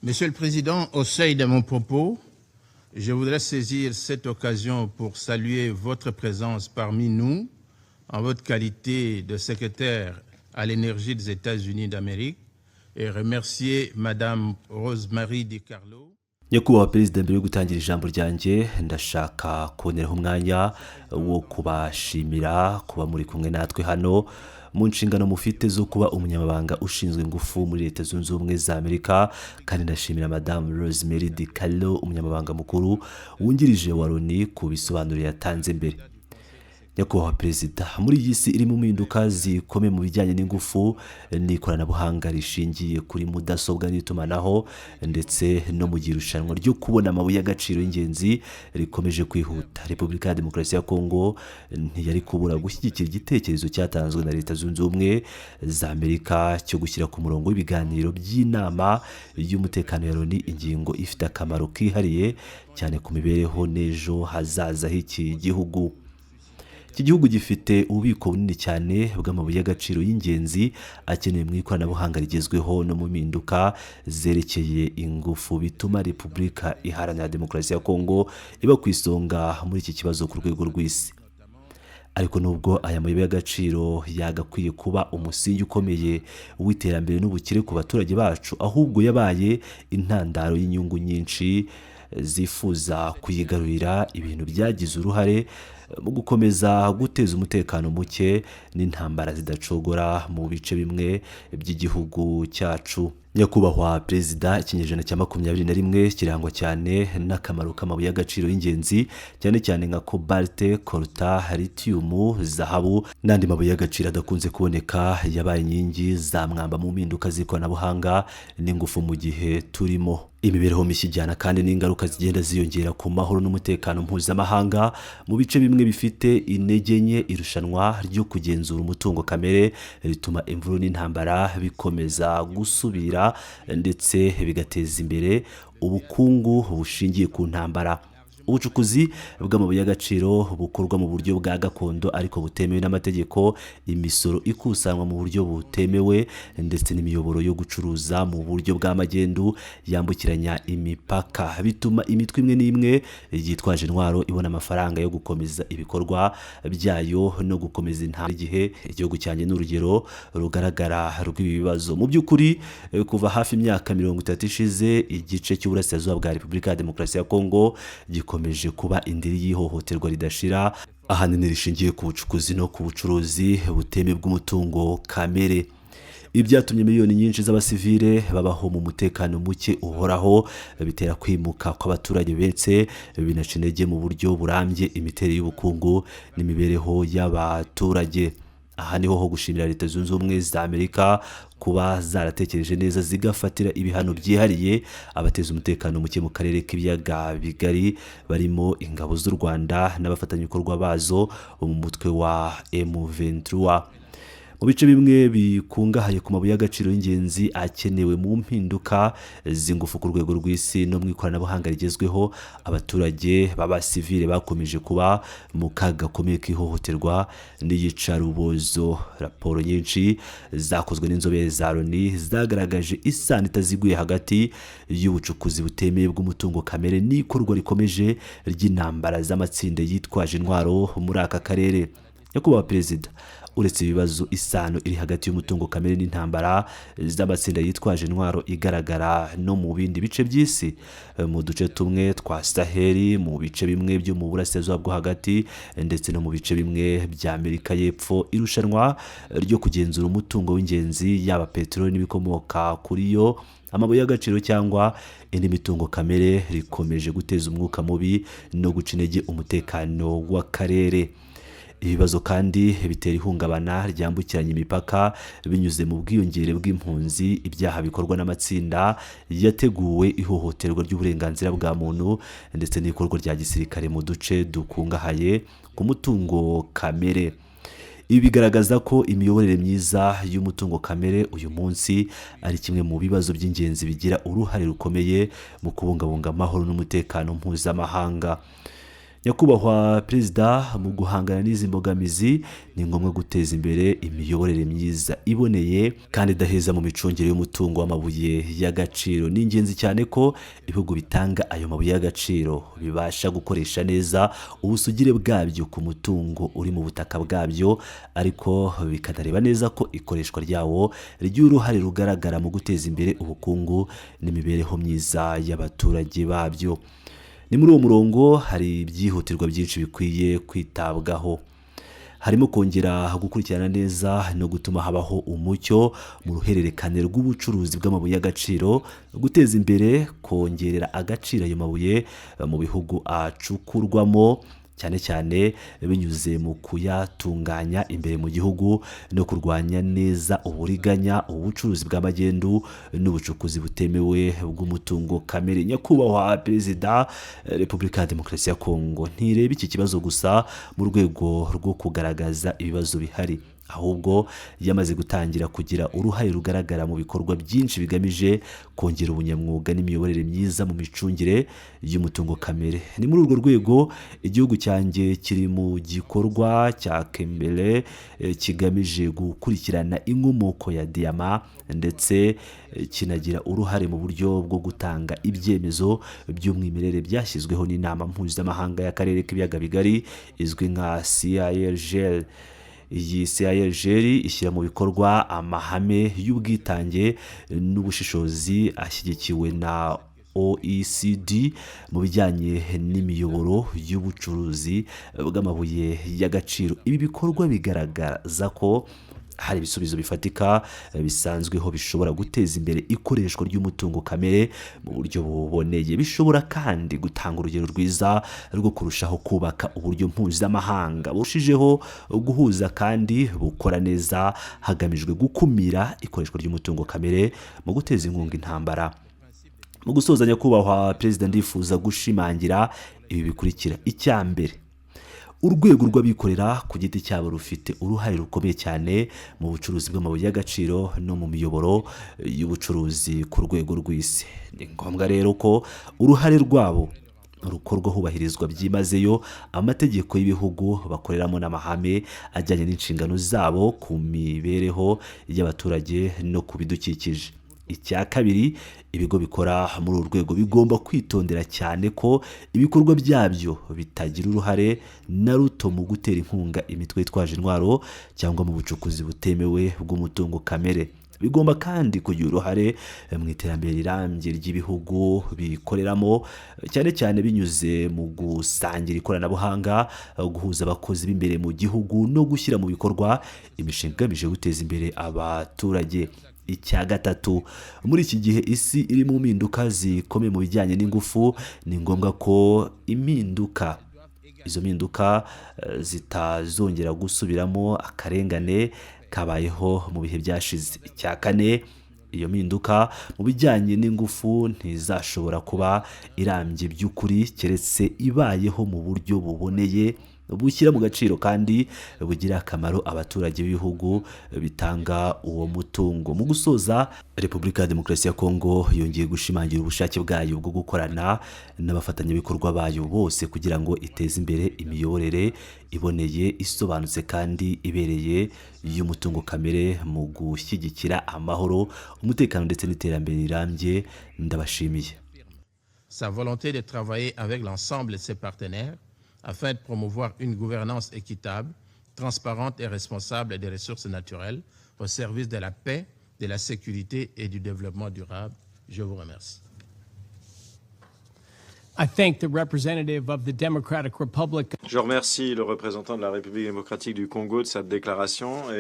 Monsieur le Président, au seuil de mon propos, je voudrais saisir cette occasion pour saluer votre présence parmi nous en votre qualité de secrétaire à l'énergie des États-Unis d'Amérique et remercier Madame Rosemary DiCarlo. Nyakubahwa Perezida, mbere yo gutangira ijambo ryanjye, ndashaka kuboneraho umwanya wo kubashimira kuba muri kumwe natwe hano mu nshingano mufite zo kuba umunyamabanga ushinzwe ingufu muri Leta Zunze Ubumwe za Amerika, kandi ndashimira Madamu Rosemary DiCarlo, umunyamabanga mukuru wungirije wa Loni, ku bisobanuro yatanze mbere. Nyakubahwa Perezida, muri iyi si irimo impinduka zikomeye mu bijyanye n'ingufu n'ikoranabuhanga rishingiye kuri mudasobwa n'itumanaho, ndetse no mu gihe irushanwa ryo kubona amabuye y'agaciro y'ingenzi rikomeje kwihuta, Repubulika ya Demokarasi ya Kongo ntiyari kubura gushyigikira igitekerezo cyatanzwe na Leta Zunze Ubumwe za Amerika cyo gushyira ku murongo w'ibiganiro by'inama y'umutekano ya Loni ingingo ifite akamaro kihariye cyane ku mibereho n'ejo hazaza h'iki gihugu. Iki gihugu gifite ububiko bunini cyane bw'amabuye y'agaciro y'ingenzi akenewe mu ikoranabuhanga rigezweho no mu mpinduka zerekeye ingufu, bituma Repubulika Iharanira Demokarasi ya Kongo iba ku isonga muri iki kibazo ku rwego rw'isi. Ariko nubwo aya mabuye y'agaciro yagakwiye kuba umusingi ukomeye w'iterambere n'ubukire ku baturage bacu, ahubwo yabaye intandaro y'inyungu nyinshi zifuza kuyigarurira, ibintu byagize uruhare mu gukomeza guteza umutekano muke n'intambara zidacogora mu bice bimwe by'igihugu cyacu. Nyakubahwa Perezida, ikinyejana cya 21 kirangwa cyane n'akamaro k'amabuye y'agaciro y'ingenzi, cyane cyane nka kobalte, coltan, lithium, zahabu n'andi mabuye y'agaciro adakunze kuboneka, yabaye inkingi za mwamba mu mpinduka z'ikoranabuhanga n'ingufu mu gihe turimo. Imibereho mishya ijyana kandi n'ingaruka zigenda ziyongera ku mahoro n'umutekano mpuzamahanga. Mu bice bimwe bifite intege nke, irushanwa ryo kugenzura umutungo kamere rituma imvururu n'intambara bikomeza gusubira, ndetse bigateza imbere ubukungu bushingiye ku ntambara. Ubucukuzi bw'amabuye y'agaciro bukorwa mu buryo bwa gakondo ariko butemewe n'amategeko, imisoro ikusanywa mu buryo butemewe, ndetse n'imiyoboro yo gucuruza mu buryo bwa magendu yambukiranya imipaka, bituma imitwe imwe n'imwe yitwaje intwaro ibona amafaranga yo gukomeza ibikorwa byayo no gukomeza intambara. Igihe igihugu cyanjye ni urugero rugaragara rw'ibi bibazo. Mu by'ukuri, kuva hafi imyaka 30 ishize, igice cy'uburasirazuba bwa Repubulika ya Demokarasi ya Kongo gikomeje kuba indiri y'ihohoterwa ridashira, ahanini rishingiye ku bucukuzi no ku bucuruzi butemewe bw'umutungo kamere. Ibi byatumye miliyoni nyinshi z'abasivile babaho mu mutekano muke uhoraho, bitera kwimuka kw'abaturage benshi, binaca intege mu buryo burambye imiterere y'ubukungu n'imibereho y'abaturage. Aha niho ho gushimira Leta Zunze Ubumwe za Amerika kuba zaratekereje neza zigafatira ibihano byihariye abateza umutekano muke mu karere k'Ibiyaga Bigari, barimo ingabo z'u Rwanda n'abafatanyabikorwa bazo mu mutwe wa M23. Mu bice bimwe bikungahaye ku mabuye y'agaciro y'ingenzi akenewe mu mpinduka z'ingufu ku rwego rw'isi no mu ikoranabuhanga rigezweho, abaturage b'abasivile bakomeje kuba mu kaga gakomeye k'ihohoterwa n'iyicarubozo. Raporo nyinshi zakozwe n'inzobere za Loni zagaragaje isano itaziguye hagati y'ubucukuzi butemewe bw'umutungo kamere n'ikorwa rikomeje ry'intambara z'amatsinda yitwaje intwaro muri aka karere. Nyakubahwa Perezida, uretse ibibazo, isano iri hagati y'umutungo kamere n'intambara z'amatsinda yitwaje intwaro igaragara no mu bindi bice by'isi. Mu duce tumwe twa Saheli, mu bice bimwe byo mu Burasirazuba bwo Hagati, ndetse no mu bice bimwe bya Amerika y'Epfo, irushanwa ryo kugenzura umutungo w'ingenzi, yaba peteroli n'ibikomoka kuri yo, amabuye y'agaciro cyangwa indi mitungo kamere, rikomeje guteza umwuka mubi no guca intege umutekano w'akarere. Ibibazo kandi bitera ihungabana ryambukiranya imipaka binyuze mu bwiyongere bw'impunzi, ibyaha bikorwa n'amatsinda yateguwe, ihohoterwa ry'uburenganzira bwa muntu, ndetse n'ikorwa rya gisirikare mu duce dukungahaye ku mutungo kamere. Ibi bigaragaza ko imiyoborere myiza y'umutungo kamere uyu munsi ari kimwe mu bibazo by'ingenzi bigira uruhare rukomeye mu kubungabunga amahoro n'umutekano mpuzamahanga. Nyakubahwa Perezida, mu guhangana n'izi mbogamizi ni ngombwa guteza imbere imiyoborere myiza, iboneye kandi idaheza mu micungire y'umutungo w'amabuye y'agaciro. Ni ingenzi cyane ko ibihugu bitanga ayo mabuye y'agaciro bibasha gukoresha neza ubusugire bwabyo ku mutungo uri mu butaka bwabyo, ariko bikanareba neza ko ikoreshwa ryawo rigira uruhare rugaragara mu guteza imbere ubukungu n'imibereho myiza y'abaturage babyo. Ni muri uwo murongo hari ibyihutirwa byinshi bikwiye kwitabwaho, harimo kongera gukurikirana neza no gutuma habaho umucyo mu ruhererekane rw'ubucuruzi bw'amabuye y'agaciro, guteza imbere kongerera agaciro ayo mabuye mu bihugu acukurwamo, cyane cyane binyuze mu kuyatunganya imbere mu gihugu, no kurwanya neza uburiganya, ubucuruzi bw'amagendu n'ubucukuzi butemewe bw'umutungo kamere. Nyakubahwa Perezida, Repubulika ya Demokarasi ya Kongo ntireba iki kibazo gusa mu rwego rwo kugaragaza ibibazo bihari, ahubwo yamaze gutangira kugira uruhare rugaragara mu bikorwa byinshi bigamije kongera ubunyamwuga n'imiyoborere myiza mu micungire y'umutungo kamere. Ni muri urwo rwego igihugu cyanjye kiri mu gikorwa cya Kembere kigamije gukurikirana inkomoko ya diyama, ndetse kinagira uruhare mu buryo bwo gutanga ibyemezo by'umwimerere byashyizweho n'inama mpuzamahanga y'akarere k'ibiyaga bigari izwi nka CIRGL. Iyi CIRGL ishyira mu bikorwa amahame y'ubwitange n'ubushishozi ashyigikiwe na OECD mu bijyanye n'imiyoboro y'ubucuruzi bw'amabuye y'agaciro. Ibi bikorwa bigaragaza ko hari ibisubizo bifatika bisanzweho bishobora guteza imbere ikoreshwa ry'umutungo kamere mu buryo buboneye. Bishobora kandi gutanga urugero rwiza rwo kurushaho kubaka uburyo mpuzamahanga burushijeho guhuza kandi bukora neza, hagamijwe gukumira ikoreshwa ry'umutungo kamere mu guteza inkunga intambara. Mu gusoza, Nyakubahwa Perezida, ndifuza gushimangira ibi bikurikira. Icya mbere, urwego rw'abikorera ku giti cyabo rufite uruhare rukomeye cyane mu bucuruzi bw'amabuye y'agaciro no mu miyoboro y'ubucuruzi ku rwego rw'isi. Ni ngombwa rero ko uruhare rwabo rukorwa hubahirizwa byimazeyo amategeko y'ibihugu bakoreramo n'amahame ajyanye n'inshingano zabo ku mibereho y'abaturage no ku bidukikije. Icya kabiri, ibigo bikora muri uru rwego bigomba kwitondera cyane ko ibikorwa byabyo bitagira uruhare na ruto mu gutera inkunga imitwe yitwaje intwaro cyangwa mu bucukuzi butemewe bw'umutungo kamere. Bigomba kandi kugira uruhare mu iterambere rirambye ry'ibihugu bikoreramo, cyane cyane binyuze mu gusangira ikoranabuhanga, guhuza abakozi b'imbere mu gihugu no gushyira mu bikorwa imishinga igamije guteza imbere abaturage. Icya gatatu, muri iki gihe isi iri mu mpinduka zikomeye mu bijyanye n'ingufu, ni ngombwa ko impinduka izo mpinduka zitazongera gusubiramo akarengane kabayeho mu bihe byashize. Icya kane, iyo mpinduka mu bijyanye n'ingufu ntizashobora kuba irambye by'ukuri keretse ibayeho mu buryo buboneye, bushyira mu gaciro kandi bugira akamaro abaturage b'ibihugu bitanga uwo mutungo. Mu gusoza, Repubulika ya Demokarasi ya Kongo yongeye gushimangira ubushake bwayo bwo gukorana n'abafatanyabikorwa bayo bose kugira ngo iteze imbere imiyoborere iboneye, isobanutse kandi ibereye y'umutungo kamere mu gushyigikira amahoro, umutekano ndetse n'iterambere rirambye. Ndabashimiye. Sa volonté de travailler avec l'ensemble de ses partenaires afin de promouvoir une gouvernance équitable, transparente et responsable des ressources naturelles au service de la paix, de la sécurité et du développement durable. Je vous remercie. I thank the representative of the Democratic Republic Je remercie le représentant de la République démocratique du Congo de sa déclaration.